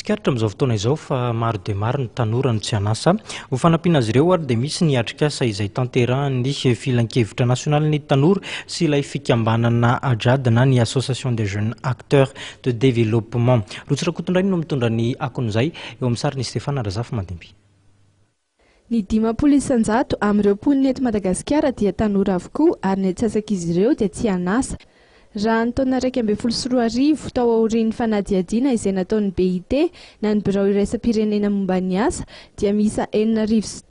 Tsikaritra amin'izao fotoana izao fa maro dia maro ny tanora no tsy an'asa. Ho fanampiana azy ireo ary dia misy ny atrikasa izay tanterahan'ny Filankevitra nasionalin'ny tanora sy ilay fikambanana AJAD na ny Association des jeunes acteurs de développement. Rotsy Rakotondrainy no mitondra ny akon'izay eo amin'ny sarin'i Stéphane Razafimandimby. Ny 50% amin'ireo mponina eto Madagasikara dia tanora avokoa ary ny antsasak'izy ireo dia tsy an'asa. Raha ny taona 2011, tao aorian'ny fanadihadiana izay nataon'ny BIT na ny Birao iraisam-pirenena momba ny asa, dia miisa 306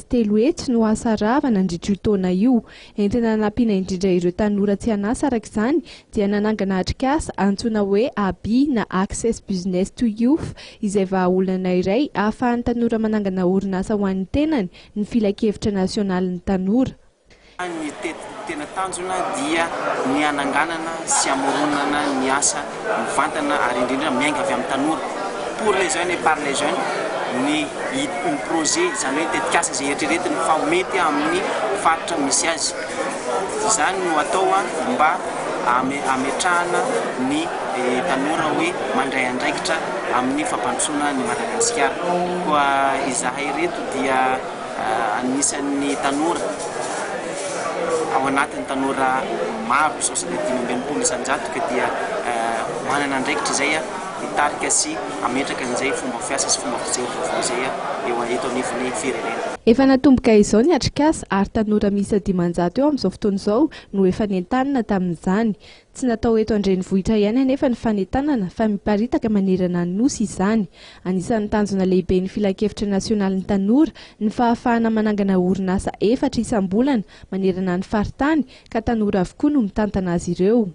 300 no asa rava nandritra io taona io. Entina hanampiana indrindra ireo tanora tsy an'asa araka izany dia nanangana atrikasa antsoina hoe ABI na Access Business to Youth izay vahaolana iray ahafahan'ny tanora manangana orinasa ho an'ny tenany ny Filankevitra nasionalin'ny tanora. Ny tena tanjona dia ny hananganana sy hamoronana ny asa mivantana ary indrindra miainga avy amin'ny tanora, pour les jeunes et par les jeunes, ny ny projet izany hoe tetikasa izay eritreretiny fa ho mety amin'ny faritra misy azy. Izany no atao mba hametrahana ny tanora hoe mandray andraikitra amin'ny fampandrosoana an'i Madagasikara. Koa izahay ireto dia. Anisan'ny tanora ao anatin'ny tanora maro misaosa ilay 65% ka dia manana andraikitra izay hitarika sy hametraka an'izay fomba fiasa sy fomba fijery vaovao izay eo eto anivon'ny firenena. Efa natomboka izao ny atrikasa ary tanora miisa 500 eo amin'izao fotoana izao no efa nentanina tamin'izany. Tsy natao eto an-drenivohitra ihany anefa ny fanentanana fa miparitaka manerana ny Nosy izany. Anisan'ny tanjona lehiben'ny Filankevitra nasionalin'ny tanora ny fahafahana manangana orinasa efatra isam-bolana manerana ny faritany ka tanora avokoa no mitantana azy ireo.